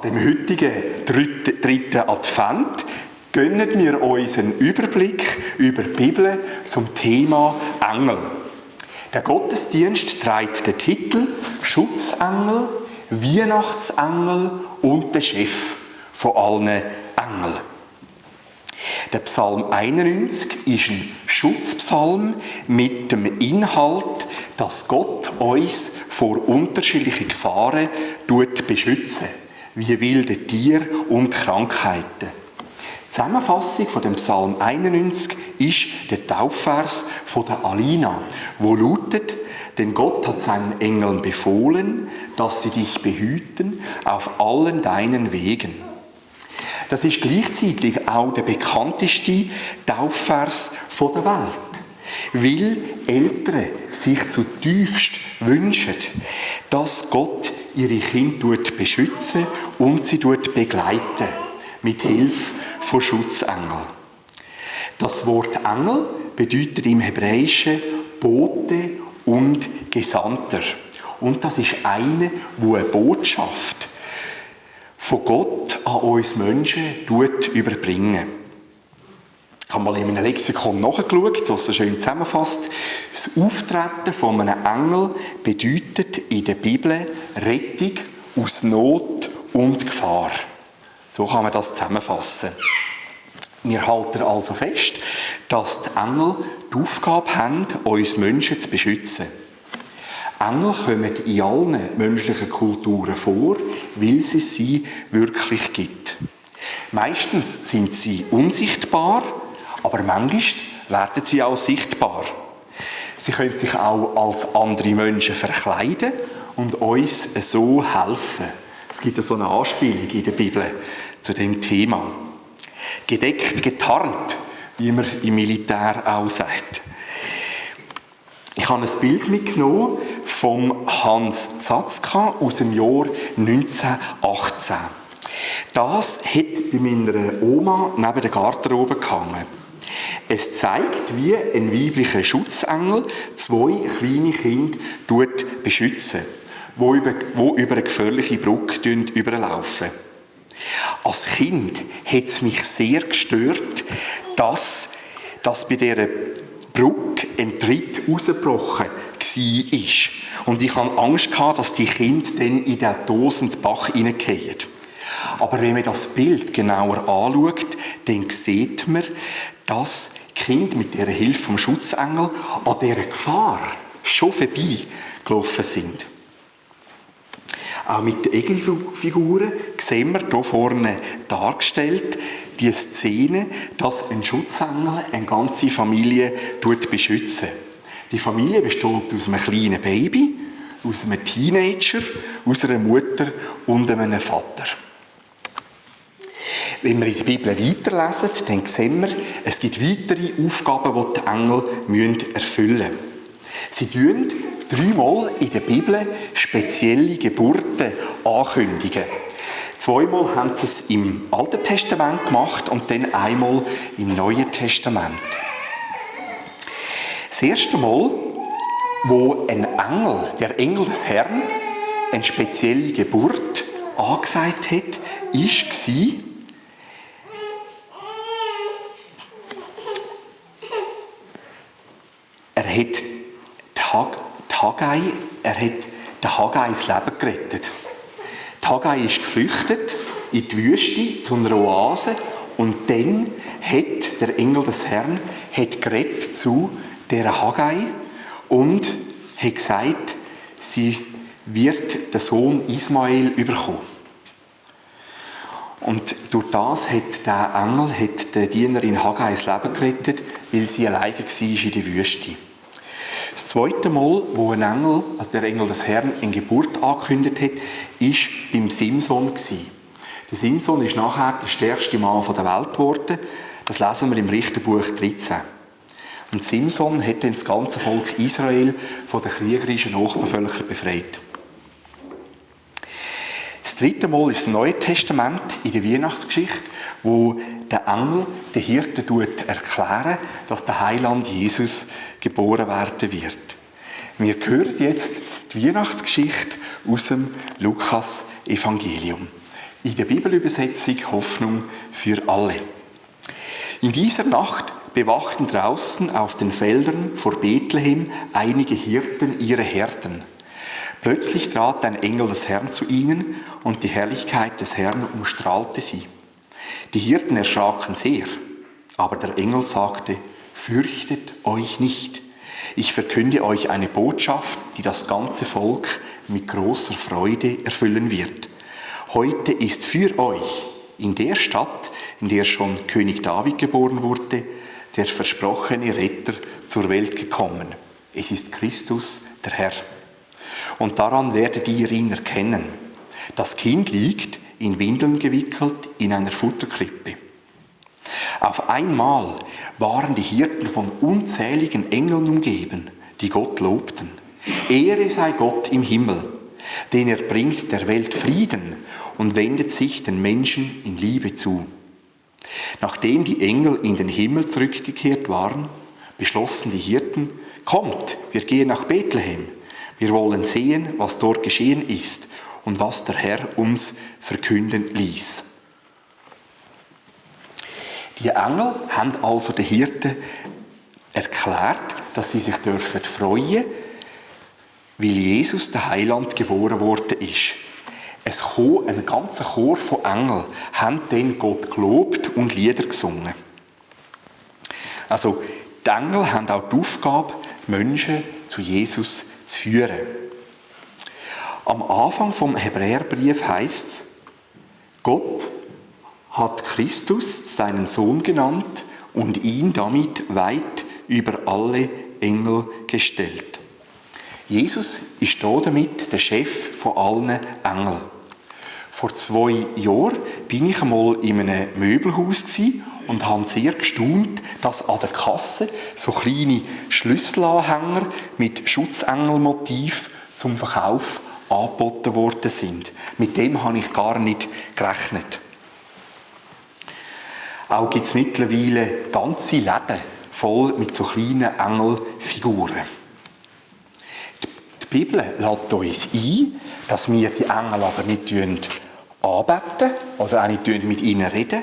dem heutigen dritten Advent gönnen wir uns einen Überblick über die Bibel zum Thema Engel. Der Gottesdienst trägt den Titel Schutzengel, Weihnachtsengel und der Chef von allen Engeln. Der Psalm 91 ist ein Schutzpsalm mit dem Inhalt, dass Gott uns vor unterschiedlichen Gefahren beschützen, wie wilde Tiere und Krankheiten. Die Zusammenfassung von dem Psalm 91 ist der Taufvers von der Alina, wo lautet: Denn Gott hat seinen Engeln befohlen, dass sie dich behüten auf allen deinen Wegen. Das ist gleichzeitig auch der bekannteste Taufvers der Welt, weil Eltern sich zutiefst wünschen, dass Gott ihre Kinder beschützen und sie begleiten mit Hilfe von Schutzengeln. Das Wort Engel bedeutet im Hebräischen Bote und Gesandter. Und das ist einer, der eine Botschaft von Gott an uns Menschen überbringen. Ich habe mal in einem Lexikon nachgeschaut, das so schön zusammenfasst. Das Auftreten von einem Engel bedeutet in der Bibel Rettung aus Not und Gefahr. So kann man das zusammenfassen. Wir halten also fest, dass die Engel die Aufgabe haben, uns Menschen zu beschützen. Engel kommen in allen menschlichen Kulturen vor, weil es sie wirklich gibt. Meistens sind sie unsichtbar, aber manchmal werden sie auch sichtbar. Sie können sich auch als andere Menschen verkleiden und uns so helfen. Es gibt so eine Anspielung in der Bibel zu dem Thema. Gedeckt, getarnt, wie man im Militär auch sagt. Ich habe ein Bild mitgenommen von Hans Zatzka aus dem Jahr 1918. Das hat bei meiner Oma neben der Garderobe gehangen. Es zeigt, wie ein weiblicher Schutzengel zwei kleine Kinder beschützen, die über eine gefährliche Brücke überlaufen. Als Kind hat es mich sehr gestört, dass bei dieser Brücke ein Tritt rausgebrochen war. Und ich hatte Angst, dass die Kinder dann in den tosenden Bach hineingehen. Aber wenn man das Bild genauer anschaut, dann sieht man, dass die Kinder mit der Hilfe vom Schutzengel an dieser Gefahr schon vorbeigelaufen sind. Auch mit den Egelfiguren sehen wir hier vorne dargestellt die Szene, dass ein Schutzengel eine ganze Familie beschützen. Die Familie besteht aus einem kleinen Baby, aus einem Teenager, aus einer Mutter und einem Vater. Wenn wir in der Bibel weiterlesen, dann sehen wir, es gibt weitere Aufgaben, die die Engel erfüllen müssen. Sie kündigen 3-mal in der Bibel spezielle Geburten ankündigen. 2-mal haben sie es im Alten Testament gemacht und dann einmal im Neuen Testament. Das erste Mal, wo ein Engel, der Engel des Herrn, eine spezielle Geburt angesagt hat, war, er hat den Haggai ins Leben gerettet. Die Haggai ist geflüchtet in die Wüste zu einer Oase und dann hat der Engel des Herrn geredet zu dieser Haggai und hat gesagt, sie wird den Sohn Ismael bekommen. Und durch das hat der Engel der Dienerin Haggai ins Leben gerettet, weil sie alleine war in der Wüste. Das zweite Mal, wo ein Engel, also der Engel des Herrn, eine Geburt angekündigt hat, war beim Simson. Der Simson ist nachher der stärkste Mann der Welt geworden. Das lesen wir im Richterbuch 13. Und Simson hat dann das ganze Volk Israel von den kriegerischen Nachbarvölkern befreit. Das dritte Mal ist das Neue Testament in der Weihnachtsgeschichte, wo der Engel den Hirten erklärt, dass der Heiland Jesus geboren werden wird. Wir hören jetzt die Weihnachtsgeschichte aus dem Lukas-Evangelium. In der Bibelübersetzung Hoffnung für alle. In dieser Nacht bewachten draußen auf den Feldern vor Bethlehem einige Hirten ihre Herden. Plötzlich trat ein Engel des Herrn zu ihnen und die Herrlichkeit des Herrn umstrahlte sie. Die Hirten erschraken sehr, aber der Engel sagte: Fürchtet euch nicht. Ich verkünde euch eine Botschaft, die das ganze Volk mit großer Freude erfüllen wird. Heute ist für euch in der Stadt, in der schon König David geboren wurde, der versprochene Retter zur Welt gekommen. Es ist Christus, der Herr. Und daran werdet ihr ihn erkennen. Das Kind liegt, in Windeln gewickelt, in einer Futterkrippe. Auf einmal waren die Hirten von unzähligen Engeln umgeben, die Gott lobten. Ehre sei Gott im Himmel, denn er bringt der Welt Frieden und wendet sich den Menschen in Liebe zu. Nachdem die Engel in den Himmel zurückgekehrt waren, beschlossen die Hirten: Kommt, wir gehen nach Bethlehem. Wir wollen sehen, was dort geschehen ist und was der Herr uns verkünden ließ. Die Engel haben also den Hirten erklärt, dass sie sich freuen dürfen, weil Jesus, der Heiland, geboren worden ist. Ein ganzer Chor von Engeln haben dann Gott gelobt und Lieder gesungen. Also, die Engel haben auch die Aufgabe, Menschen zu Jesus zu führen. Am Anfang vom Hebräerbrief heißt es: Gott hat Christus seinen Sohn genannt und ihn damit weit über alle Engel gestellt. Jesus ist damit der Chef von allen Engeln. Vor 2 Jahren bin ich einmal in einem Möbelhaus und habe sehr gestaunt, dass an der Kasse so kleine Schlüsselanhänger mit Schutzengelmotiv zum Verkauf angeboten worden sind. Mit dem habe ich gar nicht gerechnet. Auch gibt es mittlerweile ganze Läden voll mit so kleinen Engelfiguren. Die Bibel lädt uns ein, dass wir die Engel aber nicht anbeten oder auch nicht mit ihnen reden.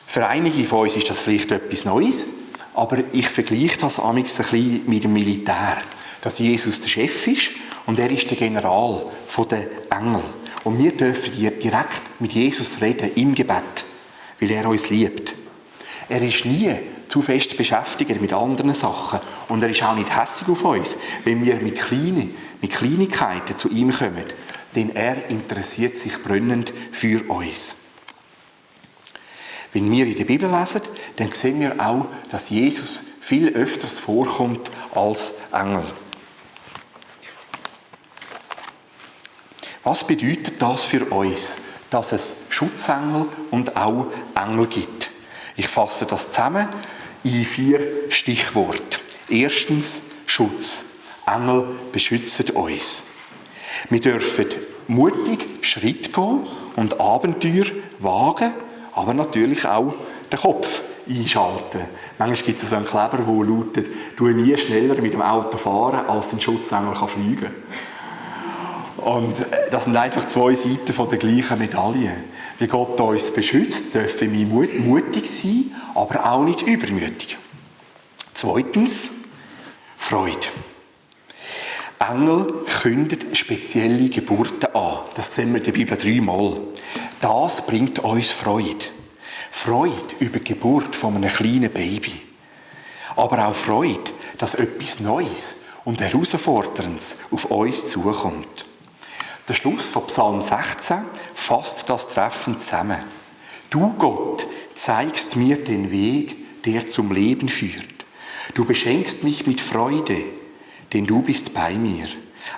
Für einige von uns ist das vielleicht etwas Neues, aber ich vergleiche das manchmal ein bisschen mit dem Militär. Dass Jesus der Chef ist und er ist der General der Engel. Und wir dürfen direkt mit Jesus reden im Gebet, weil er uns liebt. Er ist nie zu fest beschäftigt mit anderen Sachen und er ist auch nicht hässig auf uns, wenn wir mit Kleinigkeiten zu ihm kommen, denn er interessiert sich brennend für uns. Wenn wir in der Bibel lesen, dann sehen wir auch, dass Jesus viel öfters vorkommt als Engel. Was bedeutet das für uns, dass es Schutzengel und auch Engel gibt? Ich fasse das zusammen in 4 Stichworte. Erstens Schutz. Engel beschützen uns. Wir dürfen mutig Schritt gehen und Abenteuer wagen, aber natürlich auch den Kopf einschalten. Manchmal gibt es so einen Kleber, der lautet: «Du nie schneller mit dem Auto fahren, als dein Schutzengel fliegen kann.» Und das sind einfach 2 Seiten von der gleichen Medaille. Wie Gott uns beschützt, dürfen wir mutig sein, aber auch nicht übermütig. Zweitens, Freude. Engel kündigen spezielle Geburten an. Das sehen wir in der Bibel 3-mal. Das bringt uns Freude. Freude über die Geburt von einem kleinen Baby. Aber auch Freude, dass etwas Neues und Herausforderndes auf uns zukommt. Der Schluss von Psalm 16 fasst das treffend zusammen. Du, Gott, zeigst mir den Weg, der zum Leben führt. Du beschenkst mich mit Freude, denn du bist bei mir.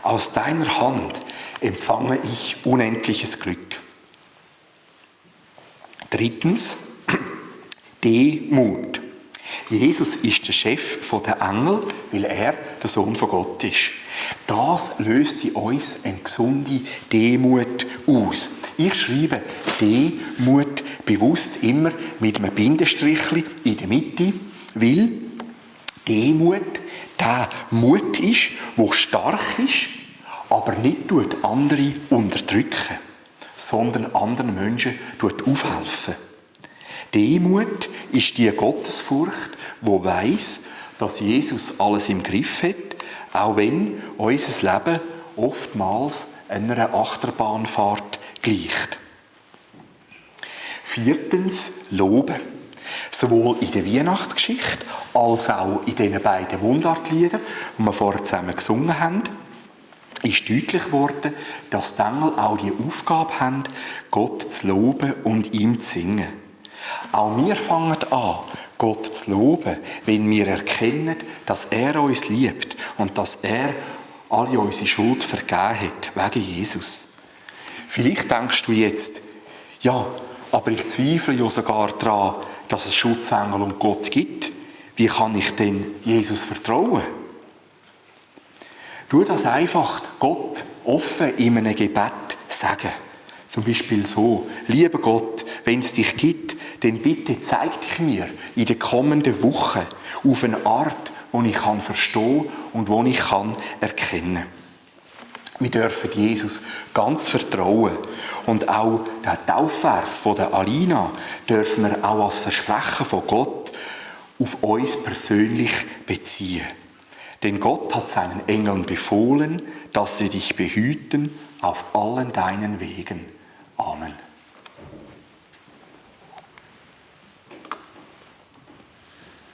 Aus deiner Hand empfange ich unendliches Glück. Drittens, Demut. Jesus ist der Chef der Engel, weil er der Sohn von Gott ist. Das löst in uns eine gesunde Demut aus. Ich schreibe Demut bewusst immer mit einem Bindestrichli in der Mitte, weil Demut der Mut ist, der stark ist, aber nicht andere unterdrücken. sondern anderen Menschen aufhelfen. Demut ist die Gottesfurcht, die weiss, dass Jesus alles im Griff hat, auch wenn unser Leben oftmals einer Achterbahnfahrt gleicht. 4. Loben. Sowohl in der Weihnachtsgeschichte als auch in den beiden Mundartliedern, die wir vorher zusammen gesungen haben, ist deutlich geworden, dass die Engel auch die Aufgabe haben, Gott zu loben und ihm zu singen. Auch wir fangen an, Gott zu loben, wenn wir erkennen, dass er uns liebt und dass er alle unsere Schuld vergeben hat, wegen Jesus. Vielleicht denkst du jetzt, ja, aber ich zweifle ja sogar daran, dass es Schutzengel und Gott gibt. Wie kann ich denn Jesus vertrauen? Tu das einfach Gott offen in einem Gebet sagen. Zum Beispiel so: Lieber Gott, wenn es dich gibt, dann bitte zeig dich mir in den kommenden Wochen auf eine Art, die ich verstehen und die ich erkennen kann. Wir dürfen Jesus ganz vertrauen. Und auch den Taufvers von der Alina dürfen wir auch als Versprechen von Gott auf uns persönlich beziehen. Denn Gott hat seinen Engeln befohlen, dass sie dich behüten auf allen deinen Wegen. Amen.